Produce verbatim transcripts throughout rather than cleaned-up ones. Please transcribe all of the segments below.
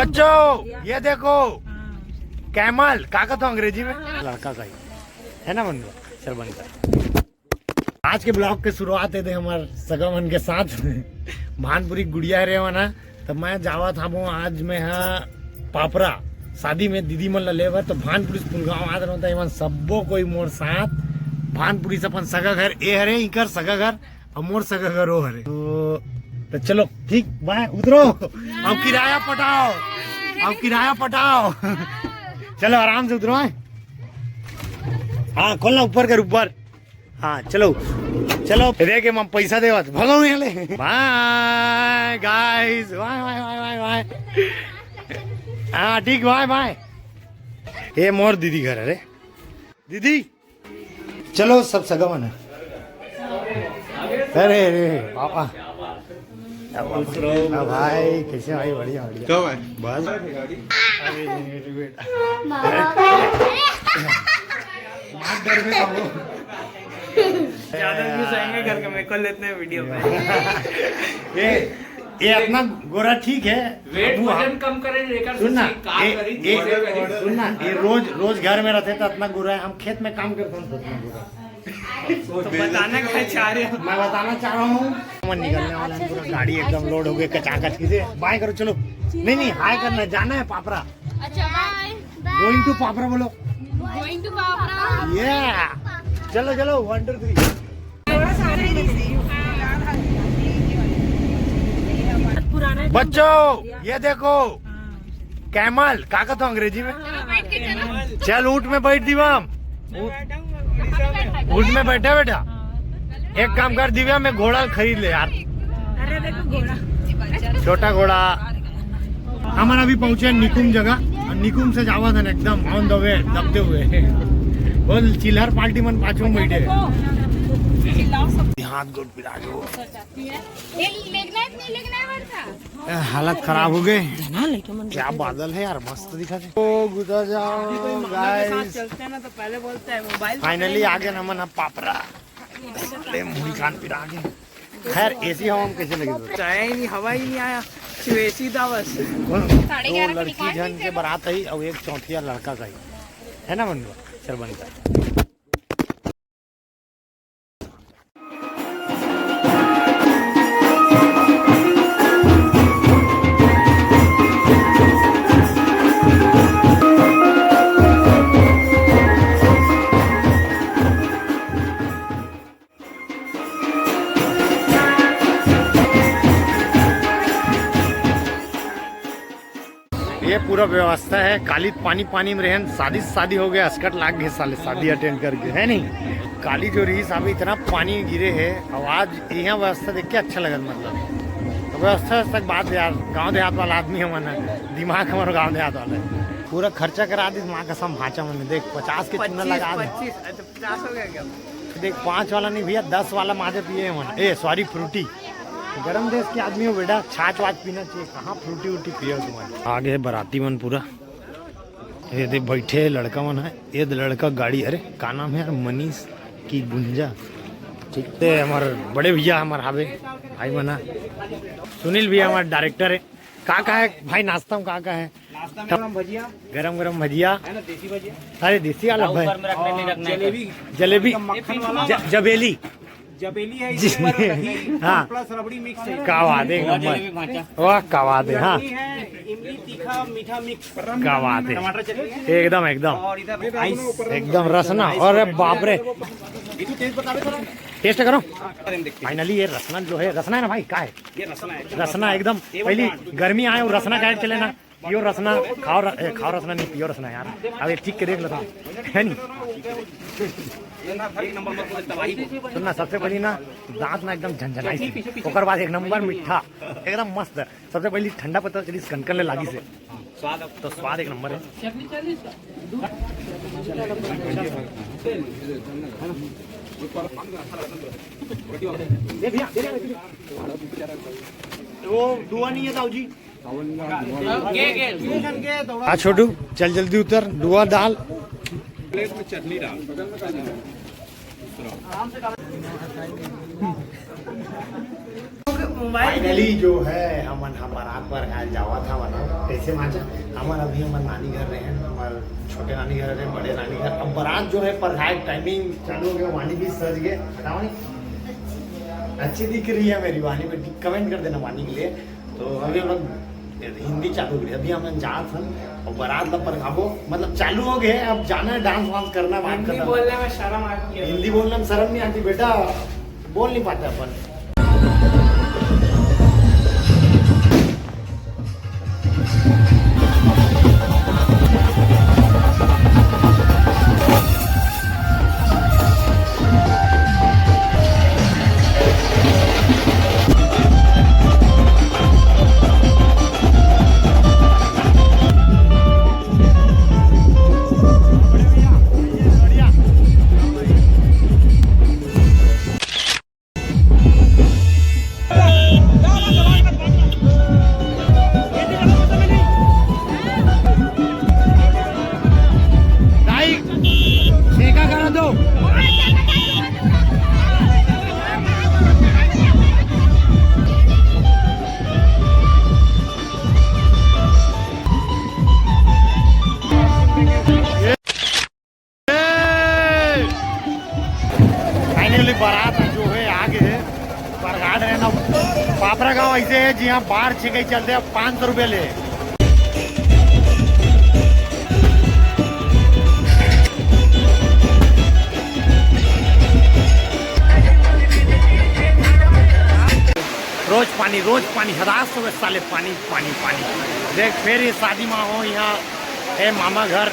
जो ये देखो, कैमल का कहत हो अंग्रेजी में? लड़का का ही है ना, बन गया। चल, बन गया। आज के ब्लॉग के शुरुआत हे दे हमर सगा मन के साथ। भानपुरी गुड़िया रे वना, त मैं जावत हबो आज मैं हा पापरा शादी में दीदी मन ला लेबर, तो भानपुरी से पुलगांव आत रहूं, त एमन सब्बो कोई मोर साथ भानपुरी से अपन सगा घर ए हरे, इकर सगा घर अउ मोर सगा घर ओ हरे। तो, तो चलो ठीक, बाय, उतरो। अब किराया पटाओ, अब किराया पटाओ। चलो आराम से उतरो, हैं? हाँ, खोलना ऊपर कर, ऊपर। हाँ, चलो, चलो, दे के हम पैसा देवत भगो यहाँ ले। बाय गाइस, बाय, बाय, बाय, बाय, बाय। हाँ, ठीक, बाय, बाय। ये मोर दीदी घर, अरे दीदी, चलो सब सगा मन। अरे, अरे, पापा। अब भाई, कैसे भाई? बढ़िया, बढ़िया। क्या भाई? बस। मार डर में था वो। ज्यादा views आएंगे करके मेरे को लेते हैं वीडियो में। ये, ये अपना गोरा ठीक है। वेट, वो वजन कम करे, लेकर सुन ना, सुशी, कार ए, करी, ए, धीरे करी। सुन ना, ये रोज, रोज घर में रहते तो अपना गोरा है, हम खेत में काम करते हैं तो अपना गोरा। तो बताना क्या चाह रहे हो? मैं बताना चाह रहा हूँ, मन निकलने वाला है, पूरा गाड़ी एकदम लोड हो गई कचाकच की से। बाय करो, चलो। नहीं, नहीं, हाय करना है, जाना है पापरा। अच्छा, बाय। Going to पापरा बोलो। Going to पापरा। Yeah। चलो, चलो, वन टू थ्री। बच्चों, ये देखो, कैमल का कहत हो अंग्रेजी में? चल, ऊंट में बैठ दीवा हम। ऊंट में बैठा बेटा। एक काम कर दिव्या, मैं घोड़ा खरीद ले यार। अरे देखो घोड़ा। छोटा घोड़ा। हमन अभी पहुंचे निकुम जगह, और निकुम से जावा था एकदम on the way, दबते हुए। बोल, चिल्हर पार्टी मन पाछू में बैठे। हाथ गोड़ पिरा के वो। ये लेगना है, नहीं लेगना है, वर्षा? ए, हालत खराब हो गए। क्या बादल है यार, मस्त दिखा थे। ओ, गुजर जाओ, गाइस। चलते हैं ना, तो पहले बोलते हैं, मोबाइल फाइनली आ गए ना मन, अब पापरा। ले, मुंह कान पिरा के। खैर, एसी हवा में कैसे लगे? आया ही नहीं, हवा ही नहीं आया, सिर्फ एसी था बस। दो लड़की झन के बारात है, अब एक चौथिया लड़का का ही है ना, बन गया। चल, बन गया। ये पूरा व्यवस्था है। काली पानी, पानी में रहन, शादी, शादी हो गया, असकट लाग गए साले, शादी अटेंड करके, है नहीं? काली जो रही साहब, इतना पानी गिरे है, और आज यहाँ व्यवस्था देख के अच्छा लगत, मतलब। तो व्यवस्था तक बात यार, गांव देहात वाला आदमी है ना, दिमाग हमारे गांव देहात वाला है। पूरा खर्चा करा दी माँ कसम, भांचा मन देख, पचास के चूना लगा दे। पच्चीस, अच्छा, पचास हो गया क्या? देख, पाँच वाला नहीं भैया, दस वाला माजे पिए हैं मन। ए, सॉरी, फ्रूटी। गरम देश के आदमी हो बेटा, छाछ वाछ पीना चाहिए। कहाँ फ्रूटी उटी पिए हो तुमन? आगे है बाराती मन पूरा। ये दे बैठे लड़का मन है। ये दे लड़का गाड़ी, अरे का नाम है यार, मनीष की गुंजा। ठीक है, हमार बड़े भैया हमार हावे, भाई मना। सुनील भैया हमार डायरेक्टर है। का का है भाई नाश्ता में, का का है? नाश्ता में गरम भजिया। गरम गरम भजिया। है ना, देसी भजिया। अरे देसी वाला भाई। ऊपर में रखने नहीं रखने का। जलेबी। जलेबी। मक्खन वाला। ज-, जबेली। जबेली है, जी। इसमें दही हाँ। प्लस रबड़ी मिक्स है। का बात है, एक नंबर। जलेबी भांचा। वाह, का बात है, हाँ। चटनी है, इमली तीखा मीठा मिक्स। का बात है। टमाटर चटनी है। एकदम, एकदम। और इधर आइस। एकदम रसना। अरे बाप रे। ये तो टेस्ट बता दे थोड़ा। टेस्ट करो। हाँ, करें देखते हैं। फाइनली ये रसना जो है, रसना है ना भाई, का है? ये रसना है। रसना एकदम, A one पहली brand। गर्मी आए और रसना खाए चले ना। पियो रसना, खाओ र-, ए, खाओ रसना नहीं, पियो रसना यार। अब ये ठीक के देख लेता हूँ, है नहीं? सुन ना, सबसे पहली ना दांत ना एकदम झनझनाई से, ओकर बाद एक नंबर मीठा, एकदम मस्त। सबसे पहली ठंडा पत्ता चली कनकन ले लागी से, तो स्वाद एक नंबर है। ये भैया, ये भैया। वो दुआ नहीं है ताऊ जी। हाँ छोटू, चल जल्दी उतर, दुआ डाल। प्लेट में चटनी डाल। मोबाइल फाइनली जो है, हमन ह बारात परघाय जावत हवन। कैसे माचा? हमन अभी हमर नानी घर रहे हैं, हमर छोटे नानी घर रहे, बड़े नानी घर। अब बारात जो है परघाय टाइमिंग चालू हो गया, वाणी भी सज गए। बताओ नहीं, अच्छी दिख रही है मेरी वाणी बेटी, कमेंट कर देना वाणी के लिए। तो अभी हम लोग हिंदी चालू करी, अभी हमन जात हन और बारात ला परघाबो, मतलब चालू हो गए, अब जाना है, डांस वांस करना है, बात हिंदी खत्म। बोलने में शर्म आती है। हिंदी बोलने में शर्म नहीं आती बेटा, बोल नहीं पाते अपन। भाई, ठेका करा दो। फाइनली बारात जो है आ गए है। परघाट रहे ना, पापरा गांव ऐसे है जी, यहाँ बार छेके चलते हैं, पाँच सौ रुपये ले। रोज पानी, रोज पानी, हदास हो गए साले, पानी, पानी, पानी। देख, फिर ये शादी मा हो यहाँ, ए मामा घर,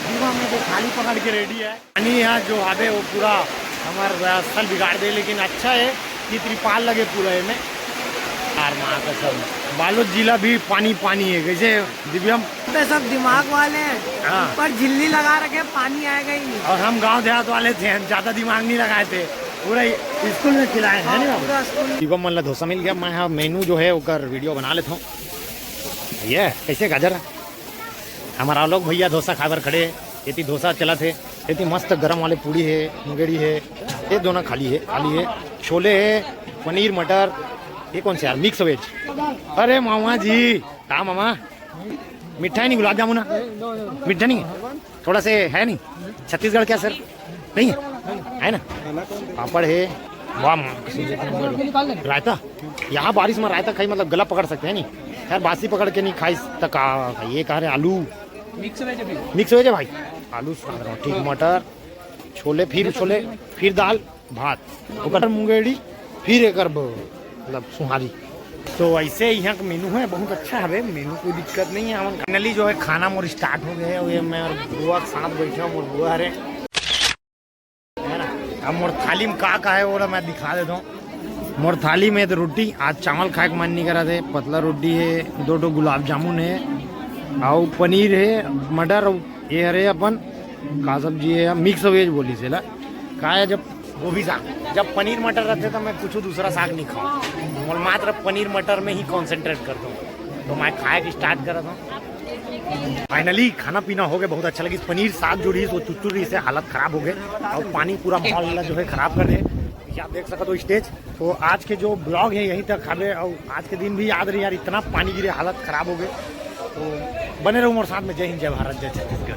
दीवा में तो थाली पकड़ के रेडी है। पानी यहाँ जो हवे वो पूरा हमार असल बिगाड़ दे, लेकिन अच्छा है कि तिरपाल लगे पूरा एमे। यार माँ कसम, बालोद जिला भी पानी पानी है। कैसे दिव्यम? पे सब दिमाग वाले हैं, हाँ। पर झिल्ली लगा रखे, पानी आएगा ही नहीं। और हम गांव देहात वाले थे, हम ज्यादा दिमाग नहीं लगाए थे, पूरा स्कूल में खिलाए हैं, हाँ, नहीं बाबू? पूरा स्कूल। शिवम मन ला डोसा मिल गया। मैं हाँ मेनू जो है ओकर वीडियो बना लेता हूँ। ये कैसे गाजर है? हमारा लोग भैया डोसा खाए बर खड़े हे। एती डोसा चलत हे, एती मस्त गरम वाले पूड़ी हे, मुंगेड़ी हे, ये दोनों खाली हे, खाली हे, छोले हे, पनीर मटर, ये कौन से यार, मिक्स वेज। अरे मामा जी, का मामा, मीठा है नहीं गुलाब जामुन? मीठा नहीं है? थोड़ा से है नहीं? छत्तीसगढ़ क्या सर? नहीं है? है ना? पापड़ है। वाह माँ, रायता। यहाँ बारिश में रायता खाई, मतलब गला पकड़ सकते हैं नहीं? यार बासी पकड़ के नहीं खाई त का खाई? ये कह रहे आलू मिक्स वेज है भाई। मिक्स वेज है भाई। आलू सुखा रहा हूँ, ठीक, मटर, छोले, फिर छोले, फिर दाल, भात, ओकर मुंगेड़ी, फिर एकर ब-, मतलब सुहारी। तो ऐसे यहाँ का मेनू है, बहुत अच्छा हवे मेनू, कोई दिक्कत नहीं है। हम फाइनली जो है खाना मोर स्टार्ट हो गया है। ये मैं और बुआ के साथ बैठे हूँ, मोर बुआ हरे, है ना। अब मोर थाली में का का है वो ला मैं दिखा देता हूँ। मोर थाली में तो रोटी, आज चावल खाए के मन नहीं करा थे, पतला रोटी है, दो ठो गुलाब जामुन है, और पनीर है, मटर, और ये हरे अपन का सब्जी है, मिक्स वेज बोली से ला। का है, जब गोभी साग, जब पनीर मटर रहते तो मैं कुछ दूसरा साग नहीं खाऊँ, और मात्र पनीर मटर में ही कॉन्सेंट्रेट कर दूँ। तो मैं खाए के स्टार्ट करत हूँ। फाइनली खाना पीना हो गया, बहुत अच्छा लगी। पनीर साग जो रही वो चुचुर रही से हालत खराब हो गए, और पानी पूरा माहौल वाला जो है खराब कर दे। आप देख सकते हो स्टेज। तो आज के जो ब्लॉग है यहीं तक हवे, और आज के दिन भी याद रही यार, इतना पानी गिरे, हालत खराब हो गए। तो बने रहो मोर साथ में। जय हिंद, जय भारत, जय छत्तीसगढ़।